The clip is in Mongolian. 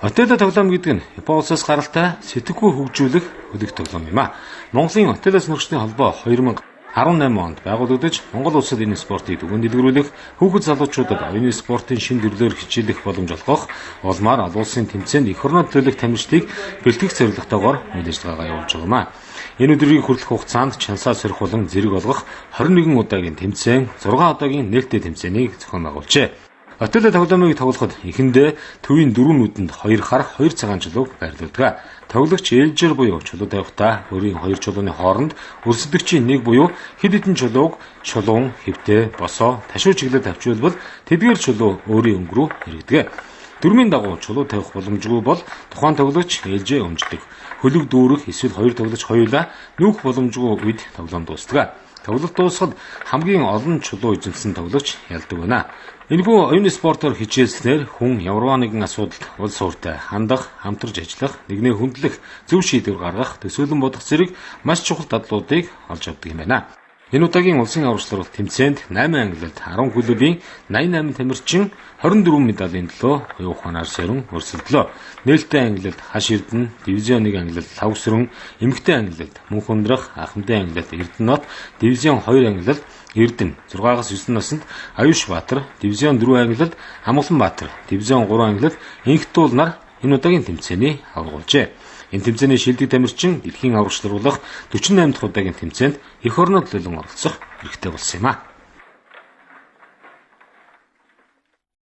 Отелло тоглоом гэдэг нь Япон улсаас гаралтай сэтгэхүй хөгжүүлэх хөлөг тоглоом юм а. Монголын Отелло сонирхчдын холбоо 2018 онд байгуулагдаж, Монгол улсад энэ спортыг түгээн дэлгэрүүлэх, хүүхэд залуучуудад оюуны спортын шинэ төрлөөр хичээлэх боломж олгох, улмаар олон улсын тэмцээнд эх орноо төлөөлөх тамирчдыг бэлтгэх зорилготойгоор үйл ажиллагаагаа явуулж байгаа юм а. Энэ өдрийг хүртэлх хугацаанд чансаа сорих болон зэрэг олгох 21 удаагийн тэмцээн, 6 удаагийн нээлттэй тэмцээнийг зохион байгуулжээ. Отелло тоглоомыг тоглоход эхэндээ төвийн дөрвөн нүдэнд 2 хар, 2 цагаан чулууг байрлуулдаг. Тоглогч ээлжээр буюу чулуу тавихтаа өөрийн хоёр чулууны хооронд өрсөлдөгчийн нэг буюу хэд хэдэн чулууг чулуун, хэвтээ, босоо, ташуу чиглэлд тавьчихвал тэдгээр чулуу өөрийн өнгө рүү эргэдэг. Дөрмийн дагуу чулуу тавих боломжгүй бол тухайн тоглогч ээлжээ өмждөг. Хөлөг дүүрэх эсвэл хоёр тоглогч хоёулаа нүүх боломжгүй үед тоглоом дуусдаг. Тоглолт дуусахад хамгийн олон чулуу эзэмсэн тоглогч ялдаг байна. Энэхүү оюуны спортоор хичээлснээр хүн ямарваа нэгэн асуудалд улс ууртай хандах, хамтарч ажиллах, нэгнээ хүндлэх, зөв шийдвэр гаргах, төсөөлөн бодох зэрэг маш чухал дадлуудыг олж авдаг юм байна. Энэ удаагийн улсын аварчлал тэмцээнд 8 ангилалд 10 клубын 88 тамирчин 24 медалийн төлөө оюун ухаанаар сорин өрсөлдлөө. Нээлттэй ангилалд Хаш Эрдэнэ, дивизион 1 ангилалд Лхагвсөрөн, эмэгтэй ангилалд Мөнх Ундрах, Ахмадын ангилалд Эрдэнэт, дивизион 2 ангилалд Эрдэнэ, 6-аас 9 наснд Аюуш Баатар, дивизион 4 ангилалд Амгалан Баатар, дивизион 3 ангилалд Инхтуул нар энэ удаагийн тэмцээний аварга болжээ. Энэ тэмцээний шилдэг тамирчин дэлхийн аваргачлал болох 48 дахь удаагийн тэмцээнд эх орноо төлөөлөн оролцох эрхтэй болсон юм а.